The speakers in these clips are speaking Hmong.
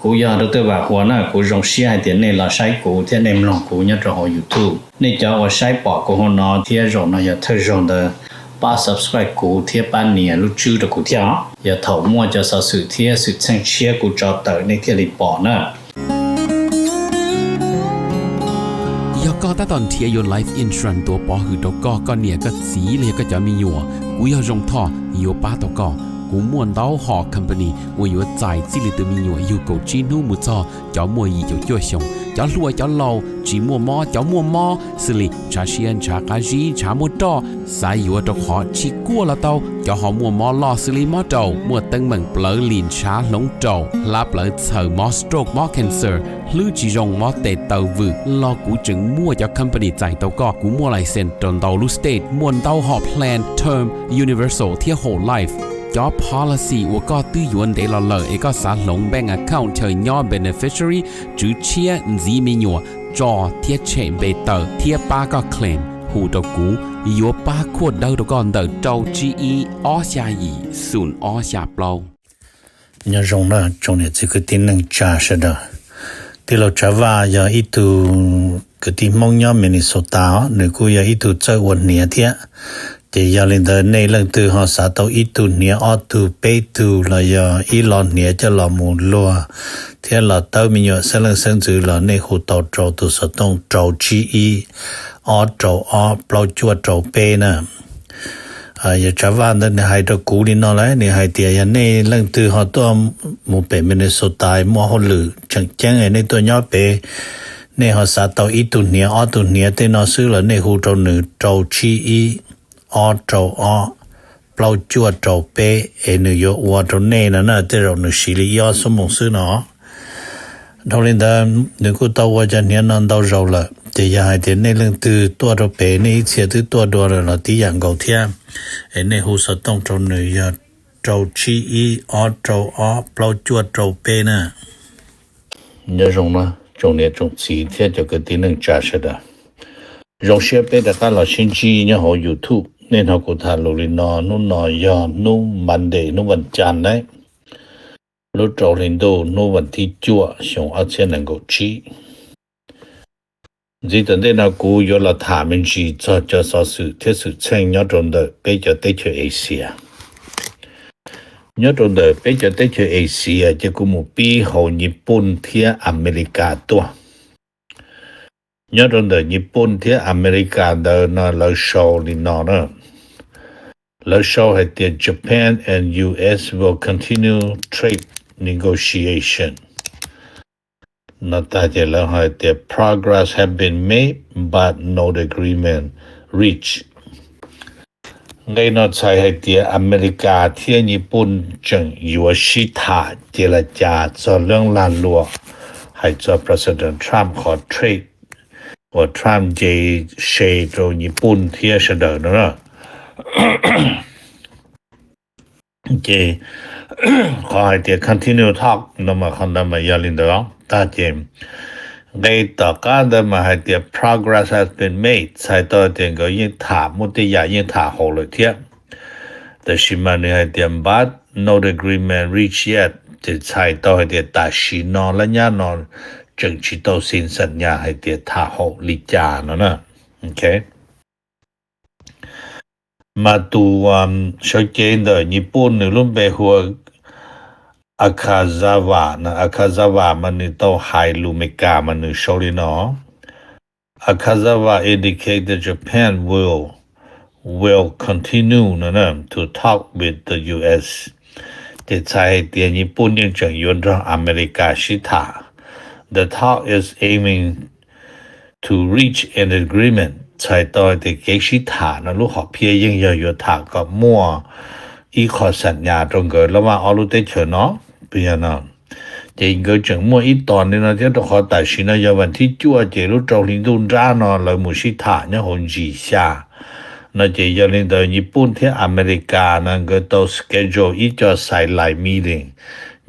Kuv yog Doctor Vam Huas na, kuv zoo siab hais tias nej los saib kuv thiab nej mloog kuv nyob rau hauv YouTube. Nej cov uas saib pom kuv hauv no thiab zaum no yog thawj zaug ntawd, pab subscribe kuv thiab pab nias lub tswb rau kuv thiab os. Yog thaum muaj cov xov xwm thiab xwm txheej tshiab kuv tso tawm nej thiaj li pom na. Yog koj tab tom nrhiav yuav life insurance tuav pov hwm rau koj, koj niam koj txiv los yog koj cov me nyuam, kuv yog Zoo Thoj yuav pab tau koj. Kuv muaj ntau hom company uas yuav txais txij li tus me nyuam yug kaum tsib hnub mus txog cov muaj yim caum cuaj xyoos, cov hluas cov laus, tsis muaj mob cov muaj mob, xws li ntshav siab ntshav qab zib ntshav muaj roj, xav yuav rau qhov tsis kuaj los tau, cov ho muaj mob loj xws li mob raum, muaj teeb meem plawv lim ntshav hloov raum, hlab plawv txhaws, mob stroke mob cancer, hlwb tsis zoo mob tes taw vwm los kuv tseem muaj cov company txais tau koj. Kuv muaj license rau ntau lub state, muaj ntau hom plan term, universal thiab whole life. Cov policy uas koj twb yuav ntev los lawm es koj xav hloov bank account chaw nyob beneficiary, tswv tshiab, ntxiv me nyuam, tso thiab tshem npe tawm thiab pab koj claim, hu rau kuv, yuav pab khuaj dawb rau koj ntawm rau tsib ib ob xya yim xoom ob xya plaub. Nyob zoo na tsoom niam txiv kwv tij neej tsa sawv daws. Tij laug Tsav Vaj yog ib tug kwv tij Hmoob nyob Minnesota os, nws kuj yog ib tug txawj ua hniav thiab. Ces yog li ntawd nej leej twg ho xav tau ib tug hniav ob tug peb tug los yog ib lo hniav coj los mus luag thiab los tawb me nyuam xeeb leej xeeb ntxwv los nej hu tau rau tus xov tooj rau tsib ib ob rau ob plaub cuaj rau peb na. Yog Tsav Vaj ntawd nws hais rau kuv li no lawm, nws hais tias yog nej leej twg ho tuaj mus pem Minnesota muaj hauj lwm tseem ceeb nej tuaj nyob pem, nej ho xav tau ib tug hniav ob tug hniav tej no xwb los nej hu rau nws rau tsib ib ob rau ob plaub cuaj rau peb es nws yuav ua rau nej no na, tej zaum nws siv li ib ob xuab moos xwb no. Dhau li ntawd nws kuj tau ua cov hniav no ntau zaus lawm, ces yog hais tias nej leej twg tuaj rau pem nej ib txhia twb tuaj dua lawm los tib yam nkaus thiab, es nej hu xov tooj rau nws yog rau tsib ib ob rau ob plaub cuaj rau peb na. Nyob zoo na tsoom niam tsoom txiv thiab cov kwv tij neej tsa sawv daws. Zoo siab peb rov qab los sib ntsib nyob hauv YouTube. Nej hnov kuv tham lus li no, hnub no yog hnub Monday, hnub vas cas na, lub rau hli ntuj hnub vas thib cuaj xyoo ob txhiab nees nkaum tsib. Ntxiv tom ntej no kuv yuav los tham me ntsis txog cov xov xwm thiab xwm txheej nyob rau ntawm peb cov teb chaws Asia. Nyob rau ntawm peb cov teb chaws Asia ces kuv mus pib hauv Nyij Pooj thiab Amelikas tuaj. Nyob rau ntawm Nyij Pooj thiab Amelikas ntawd no lawv sau li no na. Lawv sau hais tias Japan and U S will continue trade negotiation. No tag ces lawv hais tias progress have been made but no agreement reach. Nqe no txhais hais tias Amelikas thiab Nyij Pooj tseem yuav sib tham ces li cas txog lub lag luam hais txog President Trump qhov trade uas Trump nce se rau Nyij Pooj thiab sawv daws no na. Ces qhov hais tias continue talk no mas qhov ntawd mas yog li ntawd tag ces nqe tom qab ntawd mas hais tias progress has been made, txhais tau tias nkawd yeej tham muaj tej yam yeej tham haum lawm thiab. Tab sis mas nws hais tias but no agreement reach yet, ces txhais tau hais tias tam sim no lab nyab no tseem tsis tau xi xam nyas hais tias tham haum li cas no na. Mas tus sawv cev ntawm Nyij Pooj nws lub npe hu ua Akazawa, Akazawa mas nws tau hais lus Meskas mas nws sau li no. Akazawa indicated Japan will will continue no na to talk with the U S. Ces txhais hais tias Nyij Pooj yeej tseem yuav nrog Amelikas sib tham. The talk is aiming to reach an agreement, txhais tau hais tias kev sib tham no lub hom phiaj yeej yog yuav tham kom muaj ib qho xam nyas rau nkawd lab vaj ob lub teb chaws no. Ces nkawd tseem muaj ib tos li no thiab rau qhov tam sim no yog vas thib cuaj ces lub rau hli ntuj nrab no lawv mus sib tham nyob hauv ntsis xya no ces yog li ntawd Nyij Pooj thiab Amelikas no nkawd tau schedule ib co satellite meeting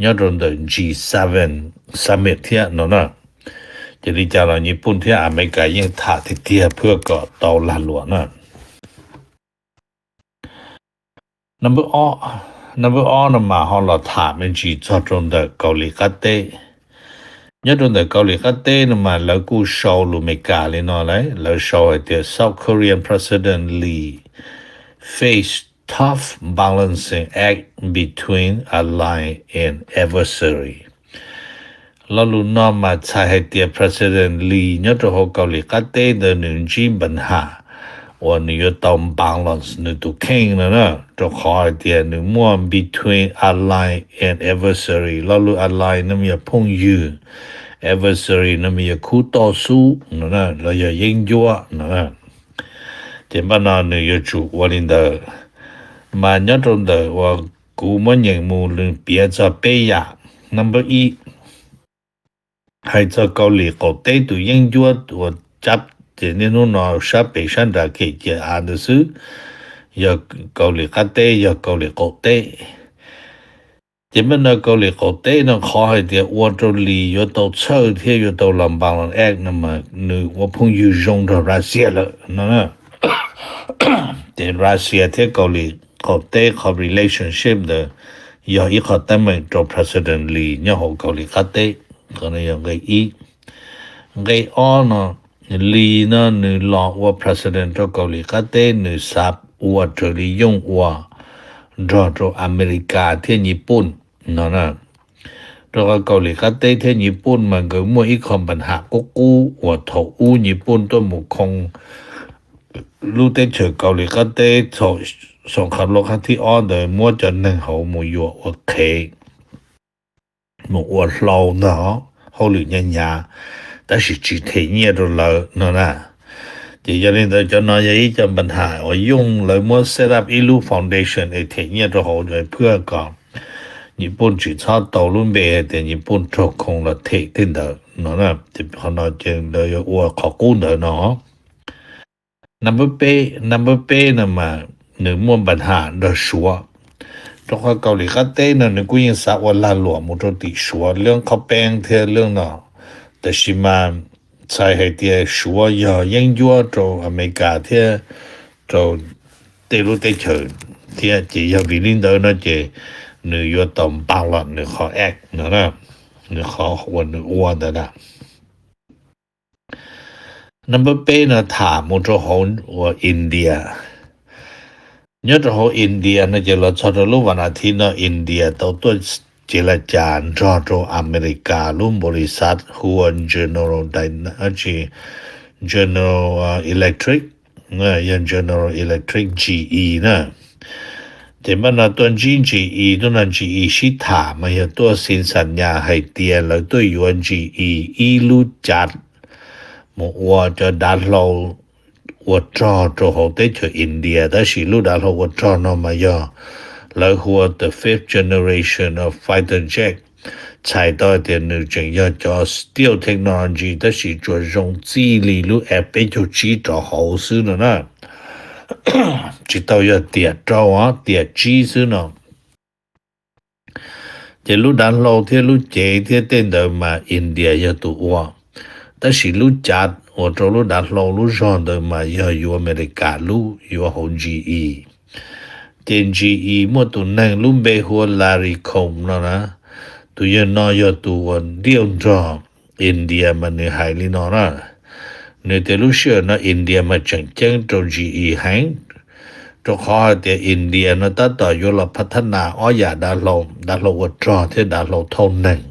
nyob rau ntawm ntsis seven summit thiab no na. Ces li cas los Nyij Pooj thiab Amelikas yeej tham tiag tiag phwj kom tau lag luam na. Number ob no mas ho los tham me ntsis txog rau ntawm Kaus Lim qab teb. Nyob rau ntawm Kauslim Qab Teb no mas lawv kuj sau lus Amelikas li no lawm, lawv sau hais tias South Korean President Lee face tough balancing act between ally and adversary. Lo lus no mas txhais hais tias President Lee nyob rau hauv Kauslim Qab Teb ntawd nws ntsib npa ham uas nws yuav tau balance nws tus kheej no na, rau qhov hais tias nws muaj between ally and adversary. Lo lus ally no mas yog phooj ywg, adversary no mas yog khub toj xub no na, los yog yeeb ncuab no na. Ces npaj no nws yuav tsum ua li ntawd. Mas nyob rau ntawm uas kuv muab nyeem mus nws piav txog peb yam. Number ib, hais txog Kauslim Qaum Teb tus yeeb ncuab uas cab ces niaj hnub no sab pem sab nrad kem ciam av ntawd xwb, yog Kauslim Qab Teb, yog Kauslim Qaum Teb. Ces npaj no Kauslim Qaum Teb no qhov hais tias ua rau Lee yuav tau txhawj thiab yuav tau los npas los act no mas nws ua phooj ywg zoo nrog Russia lawm no. Ces Russia thiab Kauslim Qaum Teb qhov relationship ntawd yog ib qho teeb meem rau President Lee nyob hauv Kauslim Qab Teb. Qhov no yog nqe ib. Nqe ob no, Lee no nws los ua president rau Kauslim Qab Teb nws xav ua raws li yooj ua nrog rau Amelikas thiab Nyij Pooj no na. Rau qhov Kauslim Qab Teb thiab Nyij Pooj mas nkawd muaj ib qho npa ham qub qub uas thaum ub Nyij Pooj tuaj mus khoo lub teb chaws Kauslim Qab Teb thaum Soos Kham Loj Qab Thib Ob ntawd muab cov neeg hauv mus yuam ua qhev, mus ua hlau ntag, hauj lwm hnyav hnyav, tab sis tsis them nyiaj rau lawv no na. Ces yog li ntawd cov no yog ib co npa ham uas yooj lawv muab set up ib lub foundation es them nyiaj rau hauv ua phwj kom Nyij Pooj tsis txhob tau lub npe hais tias Nyij Pooj raug khoo los them tej ntawd no. Ces qhov no ces lawv yuav ua qhov qub ntawd no. Number peb, number peb no mas nws muaj npa ham nrog Suav, rau qhov Kauslim Qab Teb no nws kuj yeej xav ua lag luam mus rau tim Suav lub qhov peeb thiab lub no, tab sis mas txhais hais tias Suav yog yeeb ncuab rau Amelikas thiab rau tej lub teb chaws thiab. Ces yog vim li ntawd no ces nws yuav tau npa los nws qhov act no, nws qhov uas nws ua ntawd na. Number peb no tham mus rau hauv uas India. Nyob rau hauv India no ces los txog rau lub vas nas thiv no India tau tuaj ces la cas nrog rau Amelikas lub npaum li xav hu ua General Dyna-, General Electric, yog General Electric G E na. Ces npaj no tuaj ntsib G E, tuaj nrog G E sib tham mas yog tuaj xin xam nyas hais tias lawv tuaj yuav G E ib lub cav mus ua cov dav hlau ua rog rau hauv teb chaws India, tab sis lub dav hlau ua rog no mas yog lawv hu ua the fifth generation of fighter jet, txhais tau tias nws tseem yog cov stealth technology tab sis tsuas zoo txij li lub F peb caug tsib rov hauv xwb no na. Tsis tau yog tiam rau, tiam tsib xwb no. Ces lub dav hlau thiab lub cev thiab tej ntawd mas India yog tus ua, tab sis lub cav uas rau lub dav hlau lub zog ntawd mas yog yuav Amelikas lub, yuav hauv G E. Ces G E muaj tus neeg lub npe hu ua Larry Culp no na. Tus yawg no yog tus uas deal nrog India mas nws hais li no na. Nws tias lub sij hawm no India mas tseem ceeb rau G E heev, rau qhov hais tias India no tab tom yuav los pha thab nas ob yam dav hlau, dav hlau ua rog thiab dav hlau thauj neeg.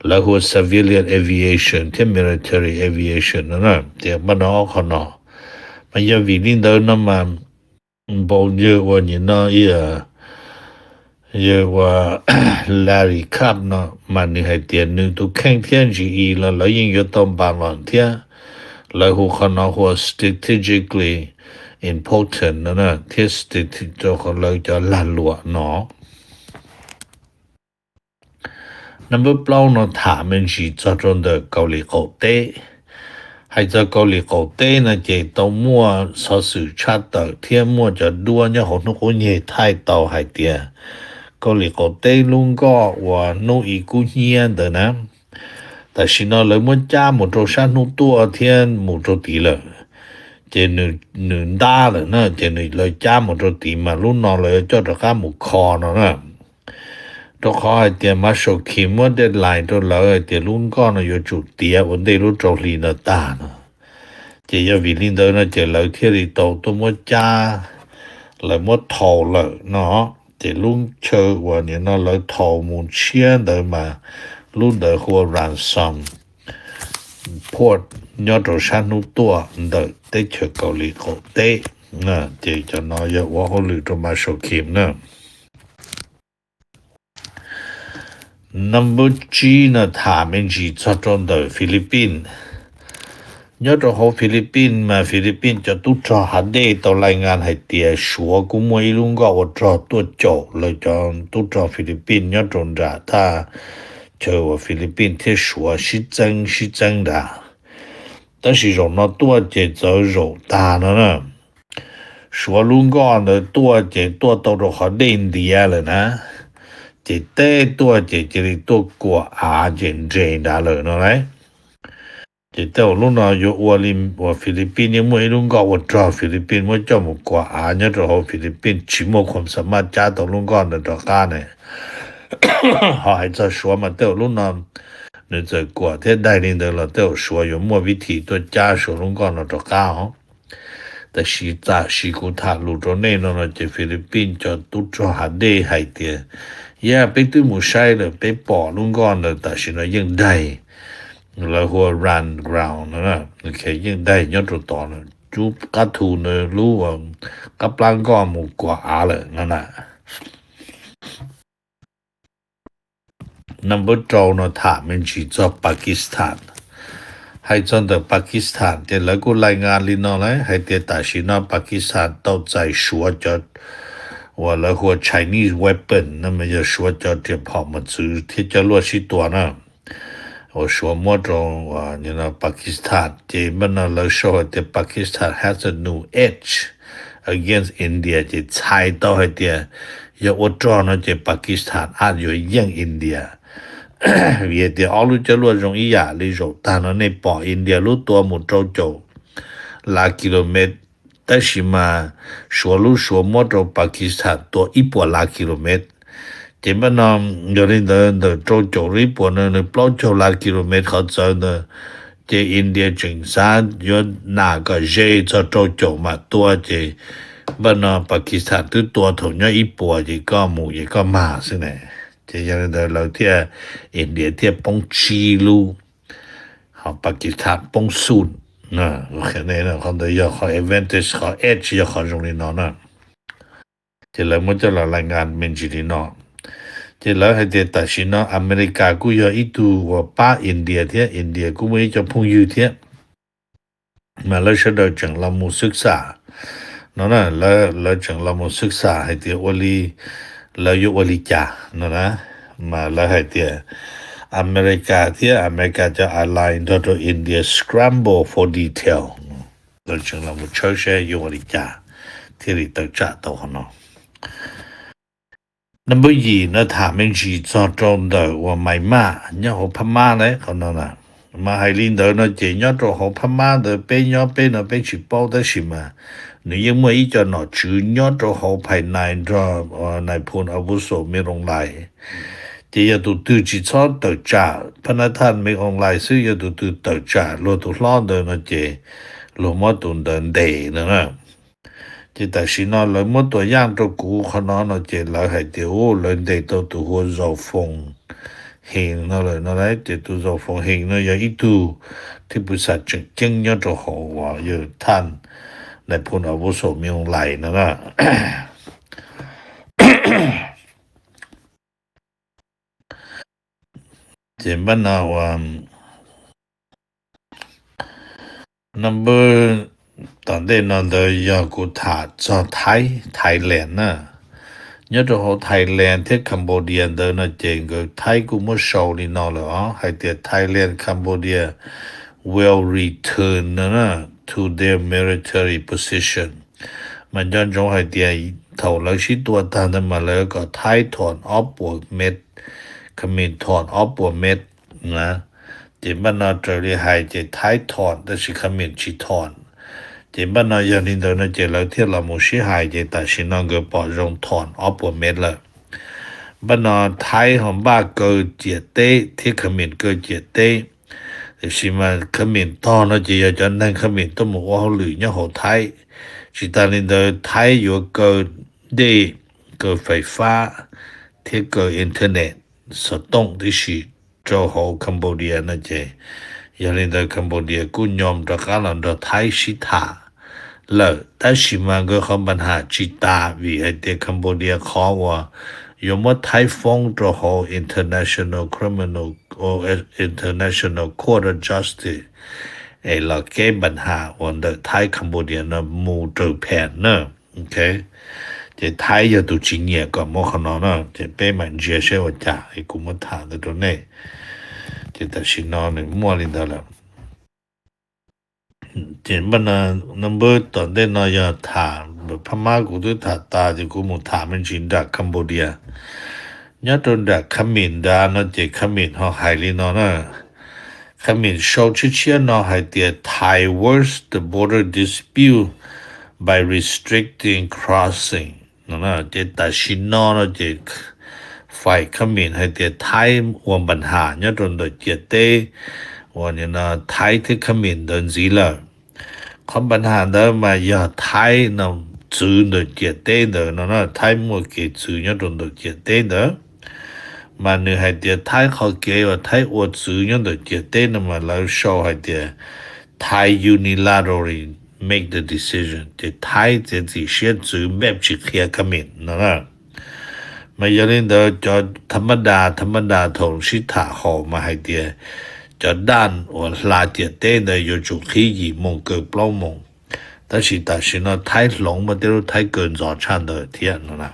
Lawv hu ua civilian aviation thiab military aviation no na. Ces npaj no ob qho no mas yog vim li ntawd no mas npau yawg uas nim no, yawg uas Larry Culp no mas nws hais tias nws tus kheej thiab G E los lawv yeej yuav tau npa los thiab. Lawv hu qhov no hu ua strategically important no na, thiab strate-, rau qhov lawv cov lag luam no. Number plaub no tham me ntsis txog rau ntawm Kauslim Qaum Teb. Hais txog Kauslim Qaum Teb no ces tau muaj xov xwm tshaj tawm thiab muaj cov duab nyob hauv hnub qub nyeg thaij tau hais tias Kauslim Qaum Teb lub nkoj uas hnub i kub hnyiab ntawd na, tam sim no lawv muab cab mus rau sab hnub tuaj thiab mus rau tid lawm. Ces nws ntab lawm na, ces nws lawv cab mus rau tid mas lub no lawv yuav coj rov qab mus kho no na. Rau qhov hais tias Marshall Kim muab deadline rau lawv hais tias lub nkoj no yuav tsum tiav ua ntej lub rau hli no tag no. Ces yog vim li ntawd no ces lawv thiaj li tau tuaj muab cab, lawv muab thau lawm no. Ces lub chaw uas nim no lawv thau mus tshiab ntawd mas lub ntawd hu ua Ransom Port nyob rau sab hnub tuaj ntawm teb chaws Kaus Lim qaum teb. Ces cov no yog ua hauj lwm rau Marshall Kim na. Number tsib no tham me ntsis txog rau ntawm Philippines. Nyob rau hauv Philippines mas Philippines cov tub rog hav dej tau lais ngas hais tias Suav kuj muaj ib lub nkoj ua rog tuaj caum lawv cov tub rog Philippines nyob rau nram thaj chaw uas Philippines thiab Suav sib txeeb sib txeeb nrad. Tab sis zaum no tuaj ces txawv zaum tag no na. Suav lub nkoj ntawd tuaj ces tuaj tau rau qhov dej ntiav lawm na, ces teb tuaj ces cia li tuaj kuam av ces nres nrad lawm no lauj. Ces tej zaum lub no yuav ua li uas Philippines yeej muaj ib lub nkoj ua rog Philippines muab coj mus kuam av nyob rau hauv Philippines tsis muaj khuam xa maj cab tau lub nkoj ntawd rov qab ne. Ho hais txog Suav mas tej zaum lub no nws txawm kuam thiab daig li ntawd los tej zaum Suav yuav muaj vib thim tuaj cab Suav lub nkoj no rov qab os. Tab sis tam sim kuv tham lus rau nej no no ces Philippines cov tub rog hav dej hais tias, yog peb twb mus saib lawm, peb pom lub nkoj ntawd tam sim no yeej daig, lawv hu ua run aground no, yeej daig nyob rau tod, cub qab thu ntawd lub qab plab nkoj mus kuam av lawm no na. Number rau no tham me ntsis txog Pakistan. Hais txog ntawm Pakistan ces lawv kuj lais ngas li no lauj, hais tias tam sim no Pakistan tau txais Suav cov uas lawv hu ua Chinese weapon no mas yog Suav cov riam phom mos txwv thiab cov luaj sib tua na, uas Suav muab rau Pakistan. Ces npaj no lawv sau hais tias Pakistan has a new edge against India, ces txhais tau hais tias yog ua rog no ces Pakistan a yuav yeej India. Vim hais tias ob lub cov luaj zoo ib yam li zaum tag no nej pom India lub tua mus rau caum lab kilomev, tab sis mas Suav lub Suav muab rau Pakistan tua ib puas lab kilomev. Ces npaj no yog li ntawd ntawm rau caum lub ib puas no nws plaub caug lab kilomev qhov txawv ntawd, ces India tseem xav yuav nam kom ze txog rau caum mam tua, ces npaj no Pakistan twb tua thaum nyob ib puas ces koj mus ces koj mag xwb ne. Ces yog li ntawd lawv thiaj, India thiaj poob tsib lub, ho Pakistan poob xum. Qhov ntawd yog qhov advantage, qhov edge yog qhov zoo li no na. Ces lawv muab coj los lais ngas me ntsis li no. Ces lawv hais tias tam sim no Amelikas kuj yog ib tug uas pab India thiab, India kuj muaj ib co phooj ywg thiab, mas lawv sawv daws tseem los mus xwb xam no na, lawv tseem los mus xwb xam hais tias ua li, lawv yuav ua li cas no na. Mas lawv hais tias Amelikas thiab Amelikas cov ally nrog rau India scramble for detail. Lawv tseem los mus tshawb seb yuav ua li cas thiaj li tawm tsam tau qhov no. Number yim no tham me ntsis txog rau ntawm uas Myanmar nyob hauv Phab Mab ne qhov no na. Mas hais li ntawd no ces nyob rau hauv Phab Mab ntawd peb nyob peb no peb tsis paub tab sis mas nws yeej muaj ib co nom tswv nyob rau hauv phais nais nrog nais phoo Avuso Min Aung Hlaing. Ces yog tus twg tsis txhob tawm tsam, Phab Nab Thaj Min Aung Hlaing xwb, yog tus twg tawm tsam luag tus hlob ntawd no ces luag muab tus ntawd ntes no na. Ces tam sim no lawv muab tua yaj rau kuv qhov no no ces lawv hais tias u lawv ntes tau tus hu ua Zaum Foos Hees no lawm no lauj. Ces tus Zaum Foos Hees no yog ib tug thib pus xam tseem ceeb nyob rau hauv uas yawg thaj nais phoo Avuso Min Aung Hlaing no na. Ces npaj no ua number tom ntej no ntawd yog kuv tham txog Thaib, Thailand na. Nyob rau hauv Thailand thiab Cambodia ntawd no ces nkawd Thaib kuj muab sau li no lawm os, hais tias Thailand, Cambodia will return no na to their military position. Mas nco ntsoov hais tias thaum lawv sib tua tag ntawd mas lawv kom Thaib thom ob puas mev, Khmer thom ob puas mev na. Ces npaj no raws li hais ces Thaib thom tab sis Khmer tsis thom. Ces npaj no yog li ntawd no ces lawv thiaj los mus sib hais ces tam sim no nkawd pom zoo thom ob puas mev lawm. Npaj no Thaib ho npaj kaw ciam teb thiab Khmer kaw ciam teb. Tiam sis mas Khmer tog no ces yog cov neeg Khmer tuaj mus ua hauj lwm nyob hauv Thaib. Tsis tas li ntawd Thaib yuav kaw dej, kaw fais fab thiab kaw internet xov tooj tib si rau hauv Cambodia no ces, yog li ntawd Cambodia kuj nyom rov qab los nrog Thaib sib tham lawm. Tab sis mas nkawd qhov npaj ham tsis tas vim hais tias Cambodia qhov uas yuav muab Thaib foob rau hauv International Criminal, International Court of Justice es los kev npaj ham uas ntawm Thaib Cambodia no mus raws phem na. Ok, ces Thaib yog tus tsis nyiam kom muab qhov no na, ces peb mam ntsia seb ua cas es kuv muab tham ntawd rau nej. Ces tam sim no nws muaj li ntawd lawm. Ces npaj no, npaj tom ntej no yog tham, phab mab kuv twb tham tas ces kuv mus tham me ntsis nram Cambodia. Nyob rau nram Khmer nrad no ces Khmer ho hais li no na. Khmer sau tshiab tshiab no hais tias Thai worse the border dispute by restricting crossing. Ces tam sim no no ces fais Khmer hais tias Thaib ua npaj ham nyob rau ntawm ciam teb uas Thaib thiab Khmer ntawd ntxiv lawm. Qhov npaj ham ntawd mas yog Thaib no txwv ntawm ciam teb ntawd no na, Thaib muaj kev txwv nyob rau ntawm ciam teb ntawd. Mas nws hais tias Thaib qhov kev uas Thaib ua txwv nyob ntawm ciam teb no mas lawv sau hais tias Thai unilaterally make the decision, ces Thaib txiav txim siab txwv npaj tsis qhia Khmer no na. Mas yog li ntawd cov tha maj da, tha maj da thaum sib tham haum mas hais tias cov daj uas hla ciam teb ntawd yuav tsum qhib yim moos kaw plaub moos. Tab sis tam sim no Thaib hloov mas tej lub Thaib kaw ntxov tshaj ntawd thiab no na.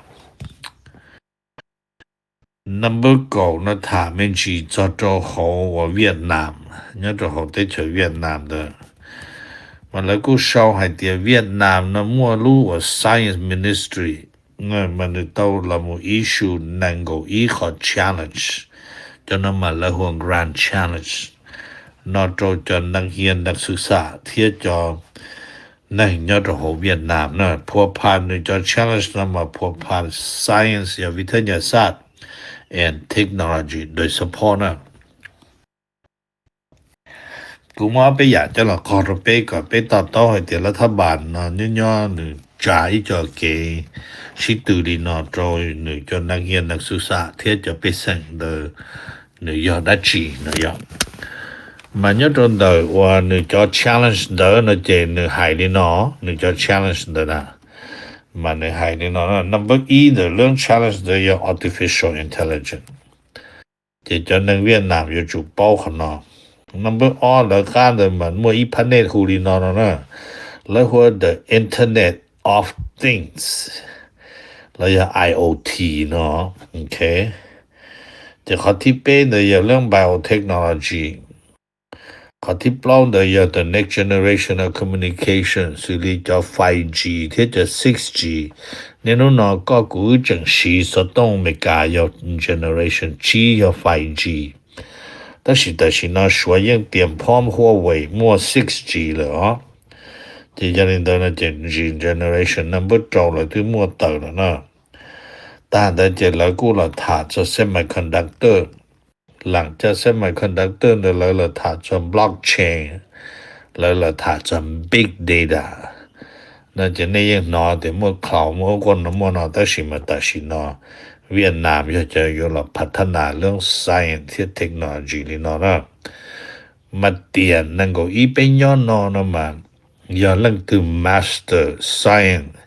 Number kaum no tham me ntsis txog rau hauv uas Vietnam, nyob rau hauv teb chaws Vietnam ntawd. Mas lawv kuj sau hais tias Vietnam no muaj lub uas Science Ministry, mas nws tau los mus issue nees nkaum ib qhov challenge. Cov no mas lawv hu ua grand challenge no rau cov neeg hias neeg xwm xam thiab cov neeg nyob rau hauv Vietnam na. Phua pha nws cov challenge no mas phua pha science yog vib thab nyas xaj and technology dawm support na. Kuv muab ob peb yam coj los qog rau peb kom peb to taub hais tias lawv thab npas no nyob nyob nws tsa ib co kev sib tw li no rau nws cov neeg hias neeg xwm xam thiab cov pej xeem ntawd nws yog dab tsi no yog. Mas nyob rau ntawm uas nws cov challenge ntawd no ces nws hais li no, nws cov challenge ntawd na, mas nws hais li no, number ib ntawm lub challenge ntawd yog artificial intelligence. Ces cov neeg Vietnam yuav tsum paub qhov no. Number ob lawv qab ntawd mas muaj ib phab nej hu li no no na, lawv hu ua the Internet of Things los yog I O T no. Ok, ces qhov thib peb ntawd yog lub biotechnology. Qhov thib plaub ntawd yog the next generation of communication, xws li cov five G thiab cov six G. Niaj hnub no koj kuv wb tseem siv xov tooj Amelikas yog generation tsib yog five G. Tab sis tam sim no Suav yeej tias phom Huawei muaj six G lawm os. Ces yog li ntawd no ces next generation number rau lawv twb muaj tawm lawm na. Tag ntawd ces lawv kuj los tham txog semiconductor. Lam caj semiconductor ntawd lawv los tham txog blockchain, lawv los tham txog big data. No ces nej yeej hnov tias muaj cloud, muaj ub, muaj no, tab sis mas tam sim no Vietnam yog cov yuav los phav thab nas lub science thiab technology li no na. Mas tiam nees nkaum ib peb nyob no no mas yog leej twg master science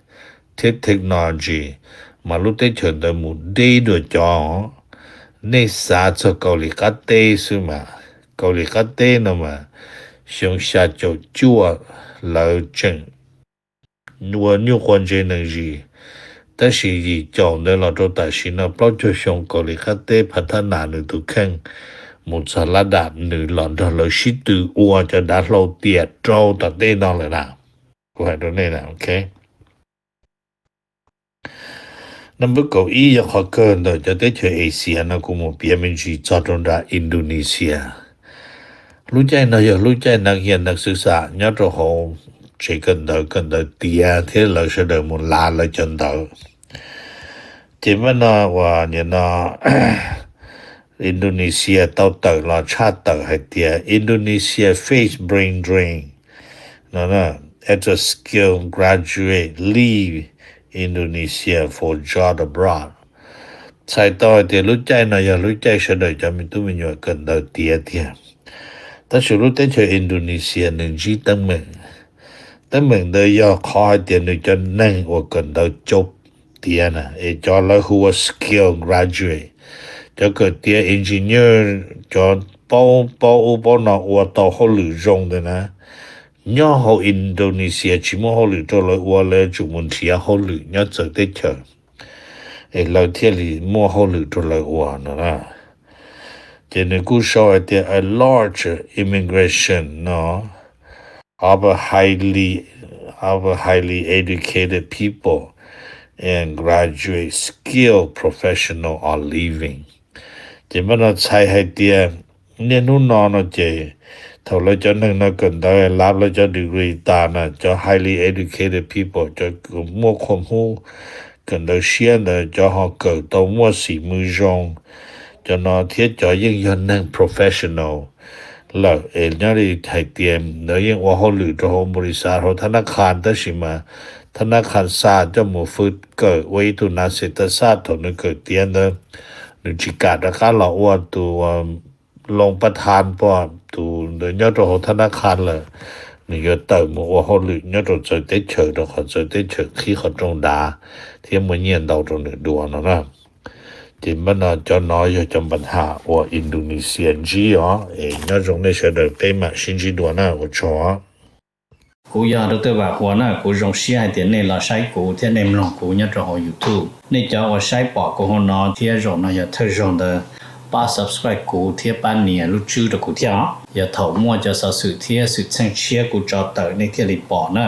thiab technology mas lub teb chaws ntawd mus deb dua cov. Nej xav txog Kaus Lim qab teb xwb mas, Kaus Lim qab teb no mas xyoo xya caum cuaj lawv tseem ua nyuj quav ntse nees zis, tab sis yim caum ntawd los rau tam sim no plaub caug xyoo Kaus Lim qab teb phav thab nas nws tus kheej mus txog lab dam nws los nrog lawv sib tw ua cov dav hlau tiam rau tom ntej no lawm na. Kuv hais rau nej na, ok. Number kaum ib yog qhov kawg ntawm cov teb chaws Asia no kuv mus piav me ntsis txog rau nram Indonesia. Lub caij no yog lub caij neeg hias neeg xwm xam nyob rau hauv tsev kawm ntawv, kawm ntawv tiav thiab lawv sawv daws mus lav lawv cov ntawv. Ces npaj no uas nim no Indonesia tau tawm los tshaj tawm hais tias Indonesia face brain drain no, as a skilled graduate leave Indonesia for job abroad. Txhais tau hais tias lub caij no yog lub caij sawv daws cov me tub me nyuam kawm ntawv tiav tiag. Tab sis lub teb chaws Indonesia nws ntsib teeb meem, teeb meem ntawd yog qhov hais tias nws cov neeg uas kawm ntawv cau tiav na, es cov lawv hu ua skilled graduate, cov kawm tiav engineer, cov paub paub ub paub no ua tau hauj lwm zoo ntawd na, nyob hauv Indonesia tsis muaj hauj lwm rau lawv ua, lawv yuav tsum mus nrhiav hauj lwm nyob txawv teb chaws, es lawv thiaj li muaj hauj lwm rau lawv ua no na. Ces nws kuj sau hais tias a large immigration no of a highly, of a highly educated people and graduate skilled professional are leaving. Ces npaj no txhais hais tias niaj hnub no no ces thaum lawv cov neeg no kawm ntawv lav lawv cov degree tas na, cov highly educated people, cov muaj qhov hmub kawm ntawv siab ntawd, cov ho kawm tau muaj xim mws zoo, cov no thiab cov yeej yog neeg professional lawm es nyob li hais tias lawv yeej ua hauj lwm rau hauv npaus lis xav hauv thab nab qhas, tab sis mas thab nab qhas xa coj mus fwv kawm ua ib tug nas xes tas xaj thaum nws kawm tiav ntawd, nws tsis kam rov qab los ua tus loo pab thab pom tus ntawd nyob rau hauv thab nab qhas lawm, nws yuav tawm mus ua hauj lwm nyob rau txawv teb chaws rau qhov txawv teb chaws qhib qhov rooj dav thiab muaj nyiaj ntau rau nws dua no na. Ces npaj no cov no yog cov npa ha uas Indonesia ntsib os, es nyob zoo nej sawv daws peb mam sib ntsib dua na, ua tsaug. Kuv yog Dr. Vam Huas na, kuv zoo siab hais tias nej los saib kuv thiab nej mloog kuv nyob rau hauv YouTube. Nej cov uas saib pom kuv hauv no thiab zaum no yog thawj zaug ntawd, pab subscribe kuv thiab pab nias lub tswb rau kuv thiab os. Yog thaum muaj cov xov xwm thiab xwm txheej tshiab kuv tso tawm nej thiaj li pom na.